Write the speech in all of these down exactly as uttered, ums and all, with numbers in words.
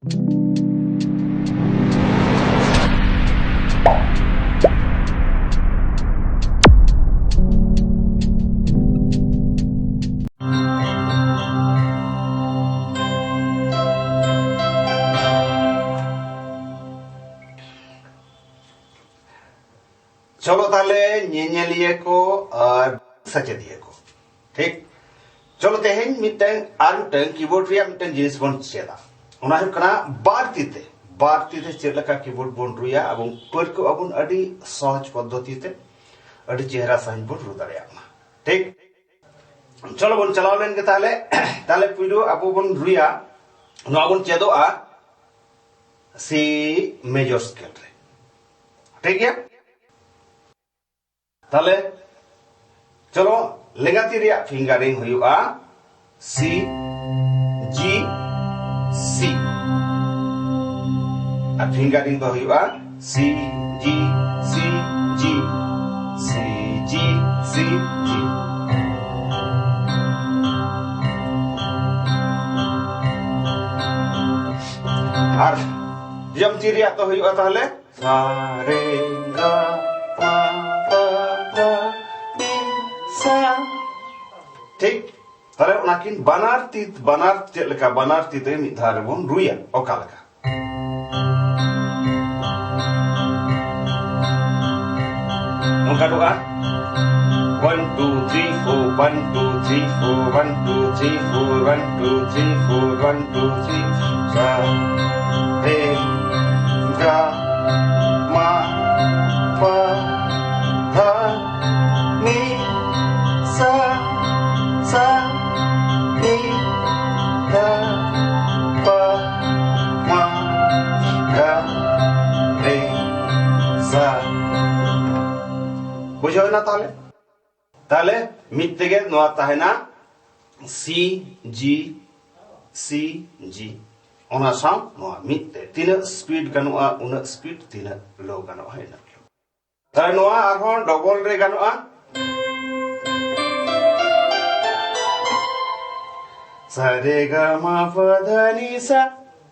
ᱪᱚᱞᱚ ᱛᱟᱦᱞᱮ ᱧᱮᱧᱮᱞᱤᱭᱟᱹ ᱠᱚ ᱟᱨ ᱥᱮᱪᱮᱫᱤᱭᱟᱹ ᱠᱚ, ᱴᱷᱤᱠ? ᱪᱚᱞᱚ ᱛᱮᱦᱮᱧ ᱢᱤᱫᱴᱟᱝ ᱟᱨ ᱢᱤᱫᱴᱟᱝ ᱠᱤᱵᱳᱨᱰ ᱨᱮᱭᱟᱜ ᱢᱤᱫᱴᱟᱝ ᱡᱤᱱᱤᱥ ᱵᱚᱱ ᱪᱮᱫᱟ᱾ ᱚᱱᱟ ᱦᱩᱭᱩᱜ ᱠᱟᱱᱟ ᱵᱟᱨ ᱛᱤ ᱛᱮ, ᱵᱟᱨ ᱛᱤ ᱛᱮ ᱪᱮᱫ ᱞᱮᱠᱟ ᱠᱤᱵᱳᱨᱰ ᱵᱚᱱ ᱨᱩᱭᱟ ᱮᱵᱚᱝ ᱯᱟᱹᱨᱠᱟᱹᱣ ᱟᱵᱚᱱ ᱟᱹᱰᱤ ᱥᱚᱦᱚᱡ ᱯᱚᱫᱽᱫᱷᱚᱛᱤ ᱛᱮ, ᱟᱹᱰᱤ ᱪᱮᱦᱨᱟ ᱥᱟᱺᱦᱤᱡ ᱵᱚᱱ ᱨᱩ ᱫᱟᱲᱮᱭᱟᱜ ᱢᱟ, ᱴᱷᱤᱠ? ᱪᱚᱞᱚ ᱵᱚᱱ ᱪᱟᱞᱟᱣ ᱞᱮᱱ ᱜᱮ ᱛᱟᱦᱞᱮ᱾ ᱛᱟᱦᱞᱮ ᱯᱩᱭᱞᱩ ᱟᱵᱚ ᱵᱚᱱ ᱨᱩᱭᱟ, ᱱᱚᱣᱟ ᱵᱚᱱ ᱪᱮᱫᱚᱜᱼᱟ ᱥᱤ ᱢᱮᱡᱚᱨ ᱥᱠᱮᱞ ᱨᱮ, ᱴᱷᱤᱠ ᱜᱮᱭᱟ? ᱛᱟᱦᱞᱮ ᱪᱚᱞᱚ, ᱞᱮᱸᱜᱟ ᱛᱤ ᱨᱮᱭᱟᱜ ᱯᱷᱤᱝᱜᱟᱨᱤᱝ ᱦᱩᱭᱩᱜᱼᱟ ᱥᱤ, ᱡᱤ, ᱥᱤ᱾ ᱟᱨ ᱯᱷᱤᱝᱜᱟᱨᱤᱝ ᱫᱚ ᱦᱩᱭᱩᱜᱼᱟ ᱥᱤ, ᱡᱤ, ᱥᱤ, ᱡᱤ, ᱥᱤ, ᱡᱤ, ᱥᱤ, ᱡᱤ᱾ ᱟᱨ ᱡᱚᱢ ᱛᱤ ᱨᱮᱭᱟᱜ ᱫᱚ ᱦᱩᱭᱩᱜᱼᱟ ᱛᱟᱦᱞᱮ ᱥᱟ ᱨᱮ ᱜᱟ ᱢᱟ ᱯᱟ ᱫᱷᱟ ᱱᱤ ᱥᱟ᱾ ᱴᱷᱤᱠ? ᱛᱟᱦᱞᱮ ᱚᱱᱟᱠᱤᱱ ᱵᱟᱱᱟᱨ ᱛᱤ, ᱵᱟᱱᱟᱨ ᱪᱮᱫ ᱞᱮᱠᱟ ᱵᱟᱱᱟᱨ ᱛᱤ ᱛᱮ ᱢᱤᱫ ᱫᱷᱟᱣ ᱨᱮᱵᱚᱱ ᱨᱩᱭᱟ, ᱚᱠᱟ ᱞᱮᱠᱟ? ᱱᱚᱝᱠᱟ ᱫᱚᱜᱼᱟ᱾ One, two, three, four, one, two, three, four, one, two, three, four, one, two, three, four, one, two, three, sa, re, ga, ma, pa, dha, ni, sa, sa, ni, da, pa, ma, ga, re, sa. ᱵᱩᱡᱷᱟᱹᱣ ᱮᱱᱟ ᱛᱟᱦᱞᱮ? ᱛᱟᱦᱞᱮ ᱢᱤᱫ ᱛᱮᱜᱮ ᱱᱚᱣᱟ ᱛᱟᱦᱮᱱᱟ ᱥᱤ, ᱡᱤ, ᱥᱤ, ᱡᱤ᱾ ᱚᱱᱟ ᱥᱟᱶ ᱱᱚᱣᱟ ᱢᱤᱫ ᱛᱮ ᱛᱤᱱᱟᱹᱜ ᱥᱯᱤᱰ ᱜᱟᱱᱚᱜᱼᱟ ᱩᱱᱟᱹᱜ ᱥᱯᱤᱰ, ᱛᱤᱱᱟᱹᱜ ᱞᱳ ᱜᱟᱱᱚᱜᱼᱟ ᱤᱱᱟᱹᱜ ᱞᱳ᱾ ᱛᱟᱦᱞᱮ ᱱᱚᱣᱟ ᱟᱨᱦᱚᱸ ᱰᱚᱵᱚᱞ ᱨᱮ ᱜᱟᱱᱚᱜᱼᱟ᱾ ᱥᱟ ᱨᱮ ᱜᱟ ᱢᱟ ᱯᱟ ᱫᱷᱟ ᱱᱤ ᱥᱟ᱾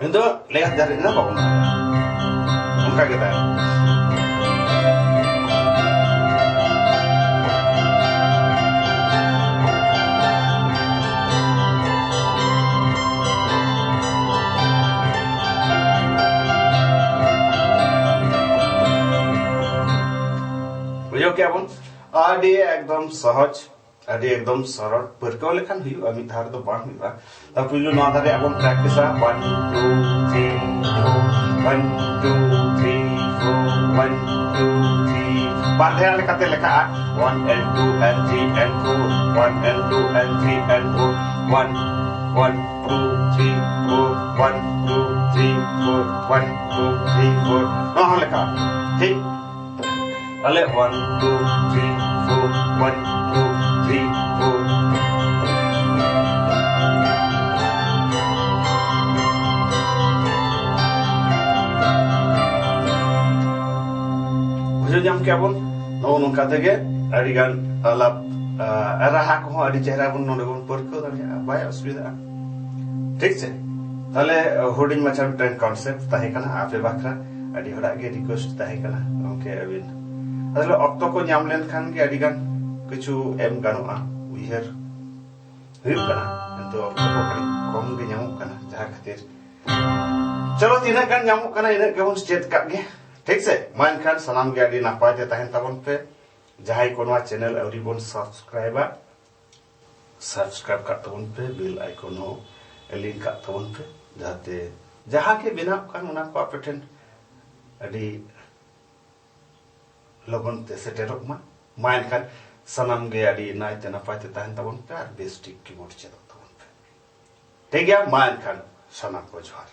ᱱᱤᱛᱚᱜ ᱞᱮᱭᱟᱨ ᱫᱟᱨᱮ ᱨᱮᱱᱟᱜ ᱵᱟᱵᱚᱱ ᱚᱱᱠᱟ ᱜᱮ ᱛᱟᱦᱮᱱᱟ᱾ ᱵᱩᱡᱷᱟᱹᱣ ᱠᱮᱜᱼᱟ ᱵᱚᱱ? ᱟᱹᱰᱤ ᱮᱠᱫᱚᱢ ᱥᱚᱦᱚᱡ, ᱟᱹᱰᱤ ᱮᱠᱫᱚᱢ ᱥᱚᱨᱚᱞ᱾ ᱯᱟᱹᱨᱠᱟᱹᱣ ᱞᱮᱠᱷᱟᱱ ᱦᱩᱭᱩᱜᱼᱟ, ᱢᱤᱫ ᱫᱷᱟᱣ ᱨᱮᱫᱚ ᱵᱟᱝ ᱦᱩᱭᱩᱜᱼᱟ᱾ ᱛᱟ ᱯᱩᱭᱞᱩ ᱱᱚᱣᱟ ᱫᱷᱟᱨᱮ ᱟᱵᱚᱱ practice ᱟ, one two three four, one two three four, one two three᱾ ᱵᱟᱨ ᱫᱷᱟᱣ ᱞᱮᱠᱟᱛᱮ ᱞᱮᱠᱷᱟᱜᱼᱟ, one and two and three and four, one and two and three and four, one, one, two, three, four, one, two, three, four, one, two, three, four᱾ ᱱᱚᱣᱟ ᱦᱚᱸ ᱞᱮᱠᱷᱟᱜᱼᱟ, ᱴᱷᱤᱠ? ᱛᱟᱦᱞᱮ one two three four, one two three four᱾ ᱵᱩᱡᱷᱟᱹᱣ ᱧᱟᱢ ᱠᱮᱜᱼᱟ ᱵᱚᱱ᱾ ᱱᱚᱜᱼᱚ ᱱᱚᱝᱠᱟ ᱛᱮᱜᱮ ᱟᱹᱰᱤᱜᱟᱱ ᱟᱞᱟᱯ, ᱟ, ᱨᱟᱦᱟ ᱠᱚᱦᱚᱸ ᱟᱹᱰᱤ ᱪᱮᱦᱨᱟ ᱵᱚᱱ ᱱᱚᱰᱮ ᱵᱚᱱ ᱯᱟᱹᱨᱠᱟᱹᱣ ᱫᱟᱲᱮᱭᱟᱜᱼᱟ, ᱵᱟᱭ ᱚᱥᱩᱵᱤᱫᱷᱟᱜᱼᱟ᱾ ᱴᱷᱤᱠ ᱥᱮ? ᱛᱟᱦᱞᱮ, ᱟ, ᱦᱩᱰᱤᱧ ᱢᱟᱪᱷᱟ ᱢᱤᱫᱴᱟᱝ concept ᱛᱟᱦᱮᱸ ᱠᱟᱱᱟ ᱟᱯᱮ ᱵᱟᱠᱷᱨᱟ᱾ ᱟᱹᱰᱤ ᱦᱚᱲᱟᱜ ᱜᱮ request ᱛᱟᱦᱮᱸ ᱠᱟᱱᱟ ᱜᱚᱢᱠᱮ ᱟᱹᱵᱤᱱ᱾ ᱟᱥᱚᱞᱮ ᱚᱠᱛᱚ ᱠᱚ ᱧᱟᱢ ᱞᱮᱱᱠᱷᱟᱱ ᱜᱮ ᱟᱹᱰᱤ ᱜᱟᱱ ᱠᱤᱪᱷᱩ ᱮᱢ ᱜᱟᱱᱚᱜᱼᱟ, ᱩᱭᱦᱟᱹᱨ ᱦᱩᱭᱩᱜ ᱠᱟᱱᱟ, ᱠᱤᱱᱛᱩ ᱚᱠᱛᱚ ᱠᱚ ᱠᱟᱹᱴᱤᱡ ᱠᱚᱢ ᱜᱮ ᱧᱟᱢᱚᱜ ᱠᱟᱱᱟ, ᱡᱟᱦᱟᱸ ᱠᱷᱟᱹᱛᱤᱨ ᱪᱚᱞᱚ ᱛᱤᱱᱟᱹᱜ ᱜᱟᱱ ᱧᱟᱢᱚᱜ ᱠᱟᱱᱟ ᱤᱱᱟᱹᱜ ᱜᱮᱵᱚᱱ ᱪᱮᱫ ᱠᱟᱜ ᱜᱮ, ᱴᱷᱤᱠ ᱥᱮ? ᱢᱟ ᱮᱱᱠᱷᱟᱱ ᱥᱟᱱᱟᱢ ᱜᱮ ᱟᱹᱰᱤ ᱱᱟᱯᱟᱭ ᱛᱮ ᱛᱟᱦᱮᱱ ᱛᱟᱵᱚᱱ ᱯᱮ᱾ ᱡᱟᱦᱟᱸᱭ ᱠᱚ ᱱᱚᱣᱟ channel ᱟᱹᱣᱨᱤ ᱵᱚᱱ subscribe ᱟ, subscribe ᱠᱟᱜ ᱛᱟᱵᱚᱱ ᱯᱮ, bell icon ᱦᱚᱸ ᱞᱤᱱ ᱠᱟᱜ ᱛᱟᱵᱚᱱ ᱯᱮ, ᱡᱟᱦᱟᱸᱛᱮ ᱡᱟᱦᱟᱸ ᱜᱮ ᱵᱮᱱᱟᱣ ᱠᱟᱱ, ᱚᱱᱟ ᱠᱚ ᱟᱯᱮ ᱴᱷᱮᱱ ᱟᱹᱰᱤ ᱞᱚᱜᱚᱱ ᱛᱮ ᱥᱮᱴᱮᱨᱚᱜ ᱢᱟ᱾ ᱢᱟ ᱮᱱᱠᱷᱟᱱ ᱥᱟᱱᱟᱢ ᱜᱮ ᱟᱹᱰᱤ ᱱᱟᱭᱛᱮ ᱱᱟᱯᱟᱭ ᱛᱮ ᱛᱟᱦᱮᱱ ᱛᱟᱵᱚᱱ ᱯᱮ ᱟᱨ ᱵᱮᱥ ᱴᱷᱤᱠ ᱠᱤᱵᱳᱨᱰ ᱪᱮᱫᱚᱜ ᱛᱟᱵᱚᱱ ᱯᱮ᱾ ᱴᱷᱤᱠ ᱜᱮᱭᱟ, ᱢᱟ ᱮᱱᱠᱷᱟᱱ ᱥᱟᱱᱟᱢ ᱠᱚ ᱡᱚᱦᱟᱨ᱾